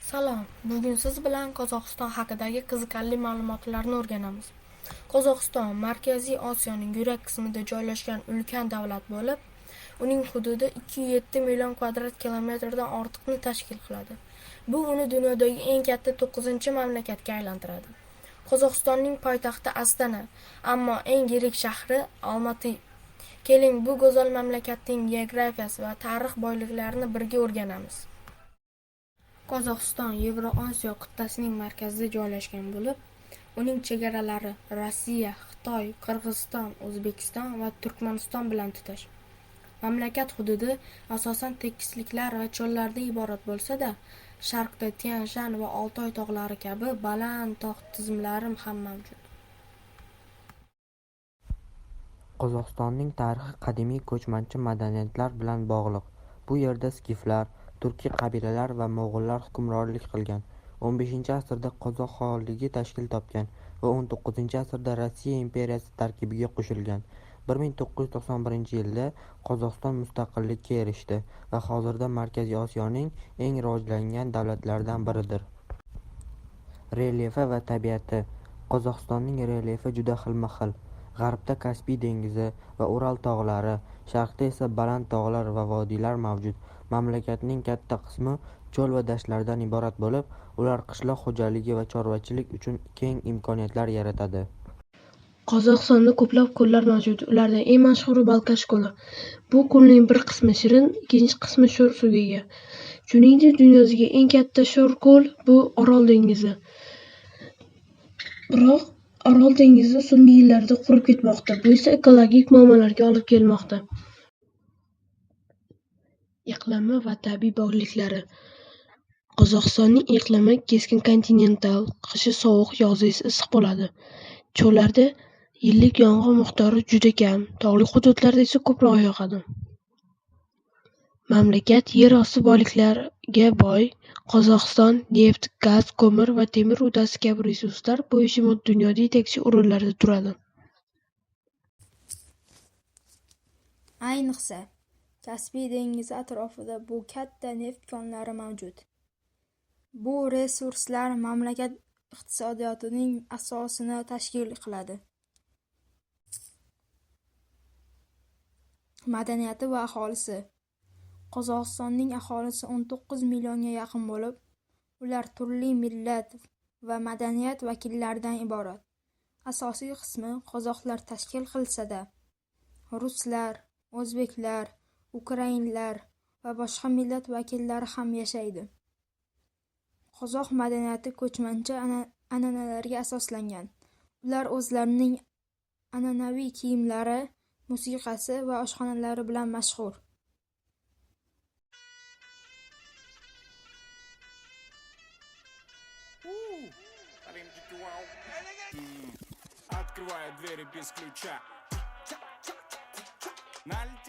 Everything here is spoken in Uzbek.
Salom. Bugun siz bilan Qozog'iston haqidagi qiziqarli ma'lumotlarni o'rganamiz. Qozog'iston Markaziy Osiyoning yurak qismida joylashgan ulkan davlat bo'lib, uning hududi 2,7 million kvadrat kilometrdan ortiqni tashkil qiladi. Bu uni dunyodagi eng katta 9-mamlakatga aylantiradi. Qozog'istonning poytaxti Astana, ammo eng yirik shahri Olmaoti. Keling, bu go'zal mamlakatning geografiyasi va tarix boyliklarini birga o'rganamiz. Qozog'iston Yevrosiyo qit'asining markazida joylashgan bo'lib, uning chegaralari Rossiya, Xitoy, Qirg'iziston, O'zbekiston va Turkmaniston bilan tutash. Mamlakat hududi asosan tekisliklar va cho'llardan iborat bo'lsa-da, sharqda Tyan-Shan va Oltoy tog'lari kabi baland tog' tizimlari ham mavjud. Qozog'istonning tarixi qadimiy ko'chmanchi madaniyatlar bilan bog'liq. Bu yerda skiflar, turkiy qabilalar va mo'g'ullar hukmronlik qilgan. 15-asrda Qozoq xonligi tashkil topgan va 19-asrda Rossiya imperiyasi tarkibiga qo'shilgan. 1991-yilda Qozog'iston mustaqillikka erishdi va hozirda Markaziy Osiyoning eng rivojlangan davlatlaridan biridir. Relyefi va tabiati. Qozog'istonning relyefi juda xilma-xil. G'arbda Kaspiy dengizi va Ural tog'lari, sharqda esa baland tog'lar va vodiylar mavjud. Mamlakatning katta qismi cho'l va dashtlardan iborat bo'lib, ular qishloq xo'jaligi va chorvachilik uchun keng imkoniyatlar yaratadi. Qozog'istonda ko'plab ko'llar mavjud. Ulardan eng mashhuri Balkash ko'li. Bu ko'lning bir qismi shirin, ikkinchi qismi sho'r suvga ega. Shuningdek, dunyodagi eng katta sho'r ko'l bu Orol dengizi. Biroq Orol dengizi so'nggi yillarda qurib ketmoqda. Bu esa ekologik muammolarga olib kelmoqda. Iqlimi va tabiiy boyliklari. Qozog'istonning iqlimi keskin kontinental, qishi sovuq, yozi esa issiq bo'ladi. Cho'llarda yillik yomg'ir miqdori juda kam, tog'li hududlarda esa ko'proq yog'adi. Mamlakat yer osti boyliklariga boy. Qozog'iston neft, gaz, ko'mir va temir rudasi kabi resurslar bo'yicha dunyoda yetakchi o'rinlarda turadi. Ayniqsa, Kaspiy dengizi atrofida bu katta neft konlari mavjud. Bu resurslar mamlakat iqtisodiyotining asosini tashkil qiladi. Madaniyati va aholisi. Qozog'istonning aholisi 19 millionga yaqin bo'lib, ular turli millat va madaniyat vakillaridan iborat. Asosiy qismi qozoqlar tashkil qilsa-da, ruslar, o'zbeklar, ukrainlar va boshqa millat vakillari ham yashaydi. Qozoq madaniyati ko'chmanchi an'analarga asoslangan. Ular o'zlarining an'anaviy kiyimlari, musiqasi va oshxonalari bilan mashhur. Открываю двери без ключа. Налетели.